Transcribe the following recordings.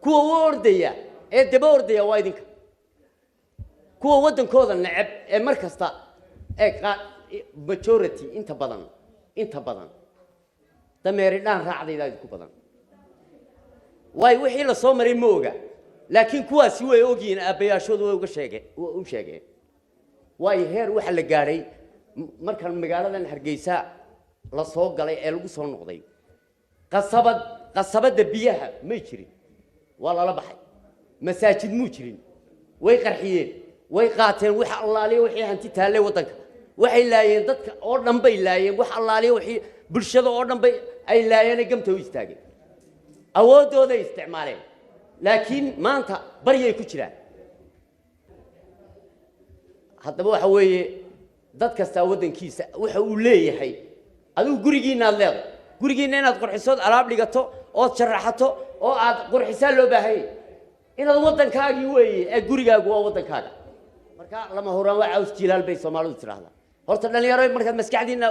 Kuwa u ordaya ee daba ordaya waa idinka. Kuwa waddankooda neceb ee mar kasta ee majority, inta badan dameeri dhaan raacdaydaa idinku badan. Waayo, wixii la soo maray ma oga, laakiin kuwaasi way ogyihiin, aabbayaashoodu way uga sheegeen, way u sheegeen. Waayo, heer waxa la gaadhay markaan magaaladan Hargeysa la soo galay ee lagu soo noqday, qasabad, qasabadda biyaha may jirin, waa lala baxay. Masaajid muu jirin, way qarxiyeen, way qaateen wax allaaliya wixii hanti taallay waddanka. Waxay laayeen dadka oo dhan bay laayeen, wax allaaliya wixii bulshada oo dhan bay ay laayeen, gamta u istaageen, awooddooday isticmaaleen, laakiin maanta baryay ku jiraan. Haddaba waxa weeye, dad kastaa waddankiisa waxa uu leeyahay. Adigu gurigiinaad leedahay, gurigiinna inaad qurxisood alaab dhigato ood sharaxato oo aad qurxisaa loo baahanyay. Inaad waddankaagii weeye ee gurigaagu waa waddankaaga. Marka lama huraan waa caws jilaal bay Soomaalidu tidhaahdaa. Horta dhalinyaro, markaad maskaxdiinna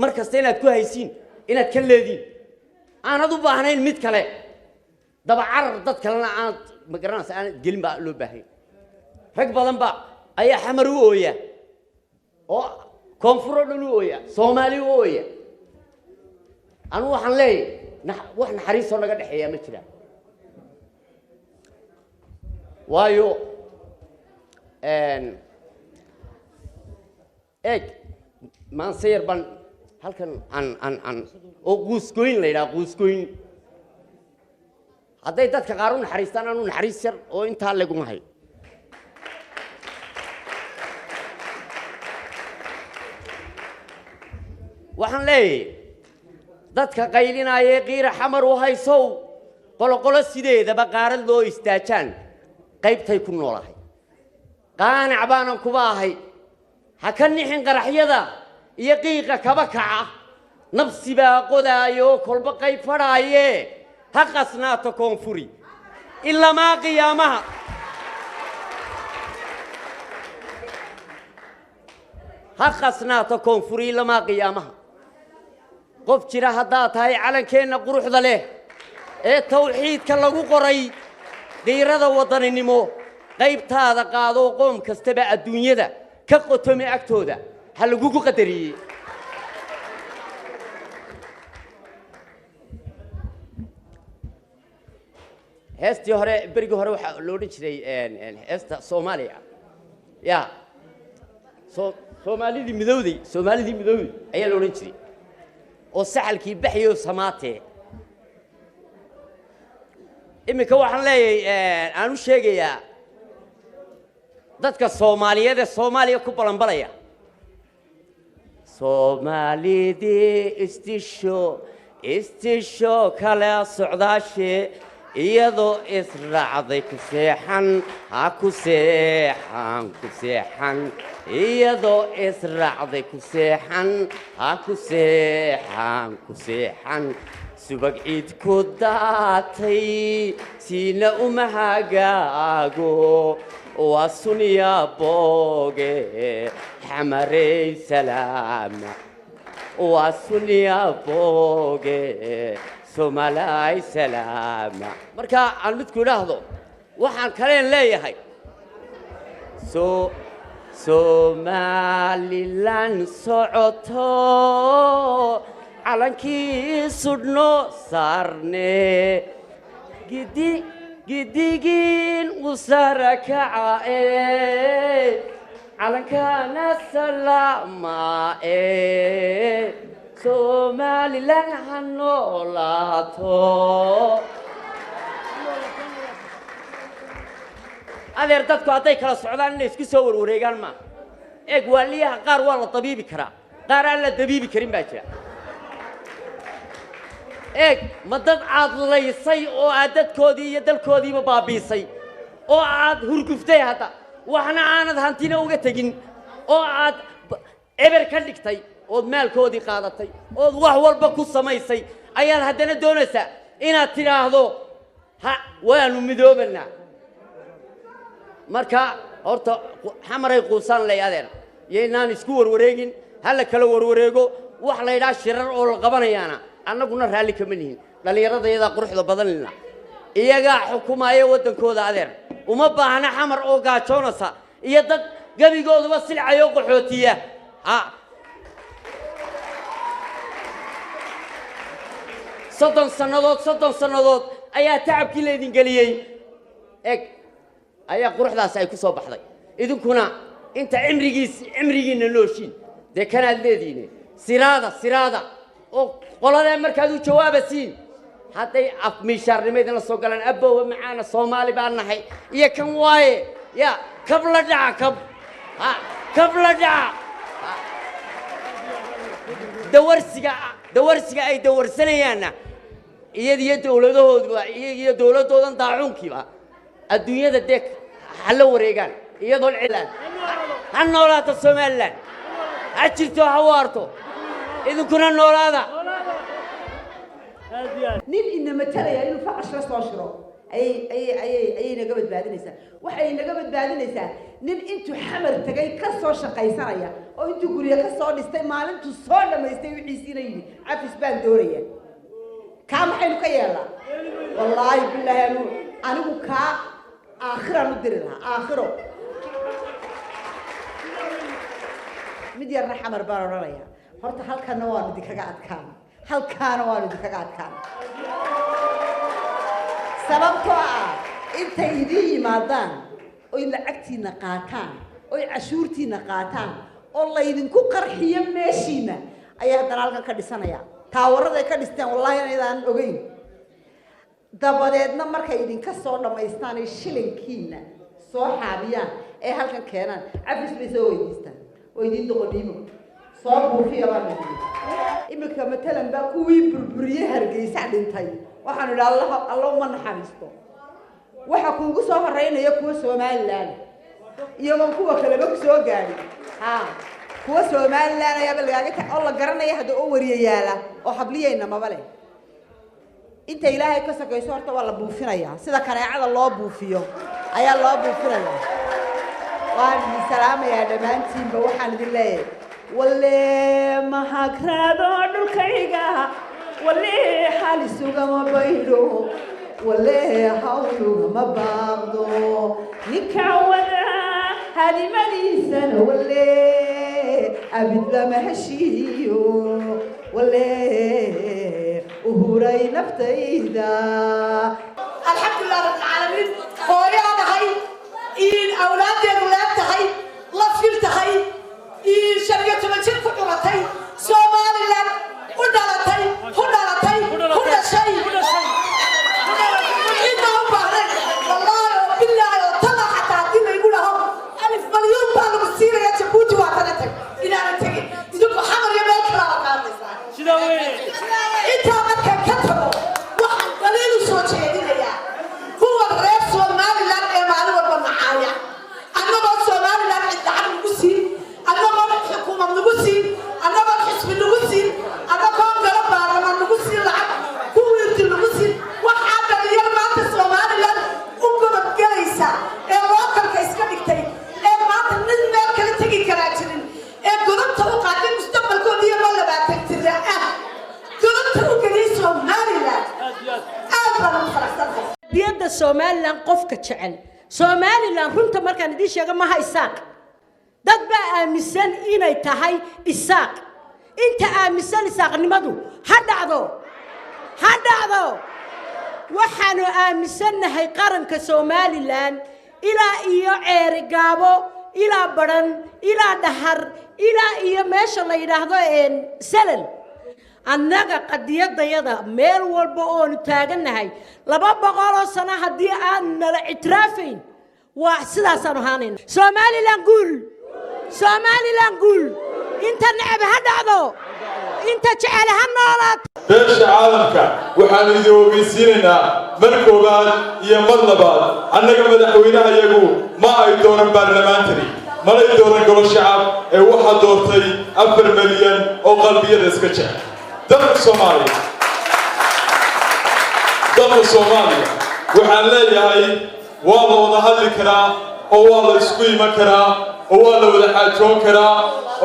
mar kasta inaad ku haysiin inaad ka leediin, aanad u baahnayn mid kale, daba carar dad kalena aanad, ma garanaysa, aanad gelin baa loo baahanya. Rag badan ba ayaa Xamar u ooya oo Koonfur oo dhan u ooya, Soomaali u ooya. Anigu waxaan leeyahay, wax naxariisoo naga dhexeeya ma jiraan. Waayo, eeg, maanse yar baan halkan aan oo quusgoyn la yidhaha. Quusgoyn hadday dadka qaar u naxariistaan, anu naxariis yar oo intaa leguma hayo. Waxaan leeyahay, dadka qaylinayee qiira Xamar u haysow, qoloqolo sideedaba qaarad loo istaajaan qaybtay ku noolahay, qaanac baanan kuba ahay. Ha ka nixin qaraxyada iyo qiiqa kaba kaca, nabsi baa qodaayo kolba qayb fadhaaye. Ha qasnaato Koonfuri ilamaa qiyaamaha. Ha qasnaato Koonfuri ilamaa qiyaamaha. Qof jira haddaad tahay, calankeenna quruxda leh ee tawxiidka lagu qoray, qiirada waddaninimo qaybtaada qaado. Qoom kastaba adduunyada ka qotome agtooda ha lagugu qadariyey. Heestii hore, berigii hore, waxaa lo odhan jiray heesta Soomaaliya ya Soomaalidii midowday, Soomaalidii midowday ayaa la odhan jiray, oo saxalkii baxyo samaatee. Iminka waxaan leeyahay, aan u sheegayaa dadka Soomaaliyeed ee Soomaaliya ku balanbalaya: Soomaalidii istisho, istisho kala socdaashe, iyadoo israacday ku seexan, ha ku seexan, ku seexan, iyadoo israacday ku seexan, ha ku seexan, ku seexan. Subag ciid ku daatay siina uma hagaago, waa sunya booge. Xamarey salaama, waa sunya booge. Somalay salaama. Marka aan midku idhaahdo, waxaan kaleen leeyahay, Somalilan socoto, calankii sudhno saarne, gidi gidigiin u sara kaca e calankana salaama e Somalilan ha noolaato. Adeer, dadku hadday kala socdaan inay isku soo warwareegaan maaha. Eeg, waaliyaha qaar waa la dabiibi karaa, qaar aan la dabiibi karin baa jira. Eeg, ma dad aad laysay oo aad dadkoodii iyo dalkoodiiba baabiisay oo aad hurguftay, hadda waxna aanad hantina uga tegin, oo aad eber ka dhigtay, ood maalkoodii qaadatay, ood wax walba ku samaysay, ayaad haddana doonaysaa inaad tidhaahdo ha waanu midoobanaa? Marka horta Xamaray quusaan lay. Adeer, yaynaan isku warwareegin, ha la kala warwareego. Wax la yidhaha shirar oo la qabanayaana annaguna raalli kama nihin. Dhallinyarada iyadaa quruxda badanlina Iyagaa xukumaya waddankooda, adeer. Uma baahna Xamar oo gaajoonaysa iyo dad gebigooduba silcayo qaxootiya. Ha 30 sannadood, 30 sannadood ayaa tacabkii laydin geliyey eg ayaa quruxdaasi ay ku soo baxday. Idinkuna inta cimrigiis cimrigiinna nooshiin dee kanaad leedihiin. Siraada, siraada oo qoladee markaad u jawaabasiin hadday af miishaarnimo idinla soo galaan, abbowa macaana, Soomaali baan nahay iyo kan waaye ya kab la dhaca, kab ha kab la dhaca. Dawarsiga, dawarsiga ay dawarsanayaanna iyadiyo dowladahooduba iyo dowladdoodan daacuunkiiba adduunyada dee ha la wareegaan iyadoon cilaan. Ha noolaato Somaliland, ha jirto, ha waarto, idinkuna noolaada. Nin ina matalaya inuu faqash la soo shiro ayay naga badbaadinaysaa. Waxay naga badbaadinaysaa nin intuu Xamar tegay ka soo shaqaysanaya oo intuu guryo ka soo dhistay, maalintuu soo dhamaystay wixiisiina yidhi, "Cafis baan doonaya." Kaa maxaynu ka yeelnaa? Wallaahi bilaahi, anigu kaa aakhiraan u diri lahaa, aakhiro. Mid yarna Xamar baan odhanaya. Horta halkana waanu idinkaga adkaan, halkaana waanu idinkaga adkaan, sababtoo ah intay idiin yimaadaan oy lacagtiina qaataan oy cashuurtiina qaataan oo laydinku qarxiyo meeshiina ayay haddana halkan ka dhisanaya taawaraday ka dhisteen. Wallahi inaydaan ogeyn. Dabadeedna markay idinka soo dhammaystaan ay shilinkiina soo xaabiyaan ee halkan keenaan, cafis bay soo weydiistaan oo idiin doqoniimo soo buufiya baan idin. Iminka matalan baa kuwii burburiyey Hargeysa dhintay, waxaanu idhi Allah, Alla uma naxariisto. Waxa kuugu soo horeynaya kuwa Somaliland, iyagoon kuwa kaleba ku soo gaadhin. Ha kuwa Somaliland ayaaba lagaaga ta oo la garanaya hadda oo wariyayaala oo habliyayna maba leh. Inta Ilaahay ka sokayso horta waa la buufinayaa, sida kaneecada loo buufiyo ayaa loo buufinayaa. Waan idin salaamayaa dhammaantiinba. Waxaan idin leeyahay, walle mahagraado dhulkayga, walle xalisugama baydho, walle hawlugama baaqdo, ninka wada hadimadiisana walle abid lama heshiiyo, walle uhuray naftayda. Alxamdulilah rabbilcaalamiin. Hooyaa nahay in awlaaddeedu leeg tahay, la fil tahay in 15 jir ku curatay Somaliland, u dhalatay, ku dhalatay, ku dhashay, cidna u baahnayn. Wallaahi oo bilaahi oo tala, xataa haddii laygu dhaho alif malyuun baa lagu siinaya, Jabuuti waa tana tag, inaanan tegin. Idinku Xamar iyo meel kalaaba ka hadlaysaa. Intaa markaan ka tago, waxaan dhaliil u soo jeedinayaa kuwa reer Somaliland ee maalin walba nacaaya. Annagoo Somaliland cid lacag nagu siin, annagoon xukuumad nagu siin, annagoon xisbi nagu siin, annagoon galo baarlamaan nagu siin, lacag kuwiirti nagu siin, waxaa dhalinyar maanta Somaliland u gobodgelaysa ee lookalka iska dhigtay ee maanta nin meel kala tegi karaa jirin ee godobta u qaatay mustaqbalkooda iyagoo 20 jira ah godobta u geliyay Somaliland. Aad baan ugu faraxsanahay. Diyadda Somaliland qofka jecel Somaliland, runta markaan idiin sheego, maha Isaaq. Dad baa aaminsan inay tahay Isaaq. Inta aaminsan Isaaqnimadu ha dhacdo, ha dhacdo. Waxaanu aaminsannahay qaranka Somaliland ilaa iyo Ceerigaabo, ilaa Badhan, ilaa Dhahar, ilaa iyo meesha la yidhaahdo Salal. Annaga qadiyadayada meel walba oonu taagannahay, 200 sano haddii aan nala ictiraafayn, waa sidaasaanu ahaanayna. Somaliland guul! Somaliland guul! Inta necab ha dhacdo, inta jecel ha noolaato. Beesha caalamka waxaannu idin ogeysiinaynaa mar koowaad iyo mar labaad, annaga madaxweynahayagu ma ay dooran baarlamaantari, manay dooran golo shacab, ee waxaa doortay 4 milyan oo qalbiyada iska jecel dalka Soomaaliya. Dalka Soomaaliya waxaan leeyahay, waa la wada hadli karaa oo waa la isku iman karaa oo waa la wada xaajoon karaa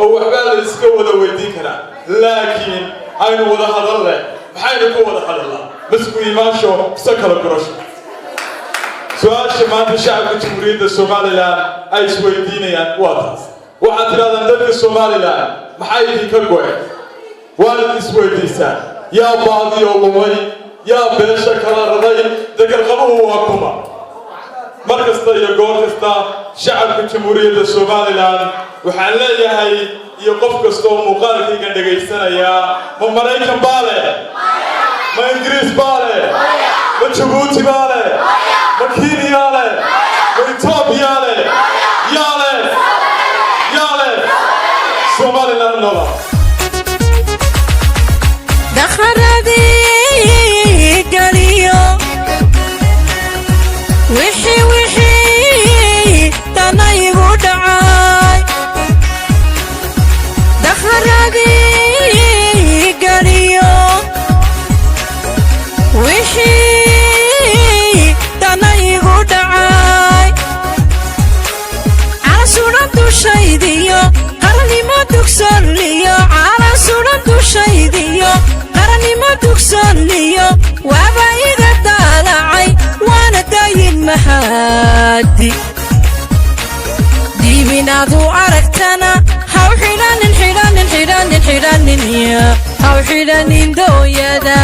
oo waxbaa la iska wada weydiin karaa, laakiin aynu wada hadal leh. Maxaynu ku wada hadalnaa? Masku imaansho mise kala gurasho? Su-aasha maanta shacabka Jamhuuriyadda Somalilan ay isweydiinayaan waa taas. Waxaad tidhahdaan dadka Somalilan, maxaa idinka go'e? Waanad isweydiisaan, yaa baadiyoo lumay, yaa beesha kala raday, degelqabuhu waa kuma? Mar kasta iyo goor kasta shacabka Jamhuuriyadda Somalilan waxaan leeyahay, iyo qof kasta oo muuqaalkaygan dhegaysanayaa, ma Maraykan baa leh? Ma Ingiriis baa leh? Ma Jabuuti baa leh? Ma Kenya leh? Ma Etoobiya leh? Yaa leh? Yaa leh? Somaliland nola. Dakharadii galiyo wixii dana igu dhacay, dakharadii galiyo wixii dana igu dhacay, calan dushaydiyo qarannimo dugsonliyo, calan sudan dushaydiyo qarannimo dugsonliyo, waaba iga daalacay, waana dayin mahadi diibinaadu aragtana haw xidhanin, xidhanin, xidhanin, xidhanin, haw xidhanin dooyada.